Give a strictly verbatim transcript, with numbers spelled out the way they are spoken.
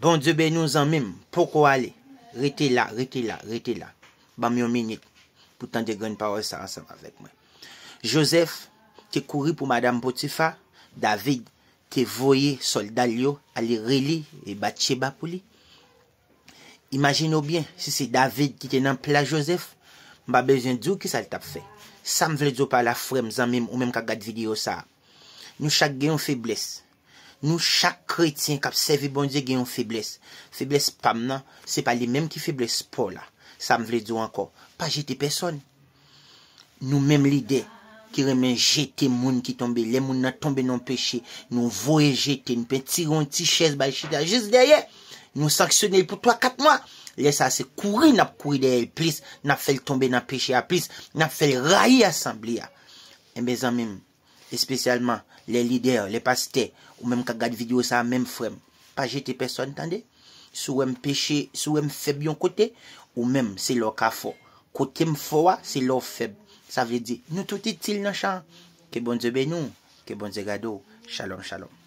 Bondye beni w, zanmi m. Poko ale. Rete la, rete la, rete la. Ban m yon minit pou tande grenn pawòl sa ansanm avèk mwen. Jozèf te kouri pou madanm Potifa. David te voye sòlda l yo ale rele Batcheba pou li. Imajine w byen, si se David ki te nan plas Jozèf, m pa bezwen di w kisa l t ap fè. Sa m vle di w pa la, frè m, zanmi m, ou menm k ap gad videyo sa a. Nou chak gen yon feblès. Nou chak kretyen k ap sèvi Bondye gen yon feblès. Feblès pa m nan, se pa li menm ki feblès pa w la. Sa m vle di w ankò, pa jete pèsòn. Nou menm lidè ki renmen jete moun ki tonbe, lè moun nan tonbe nan peche, nou voye jete, nou pentire yon ti chèz bay chita jis dèyè, nou sanksyone l pou twa kat mwa. Lè sa se kouri n ap kouri dèyè l plis, n ap fè l tonbe nan peche a plis, n ap fè l rayi asanble a. Enben zanmi m, espesyalman lè lidè, lè pastè, ou menm k ap gad videyo sa a menm frè m, pa jete pèsòn tande. Si w wè m peche, si w wè m fèb yon kote, ou menm se lè w ka fò. Kote m fò a, se lè w fèb. Sa vle di, nou tout itil nan chan an. Ke Bondye beni w, ke Bondye gade w. Shalom, shalom.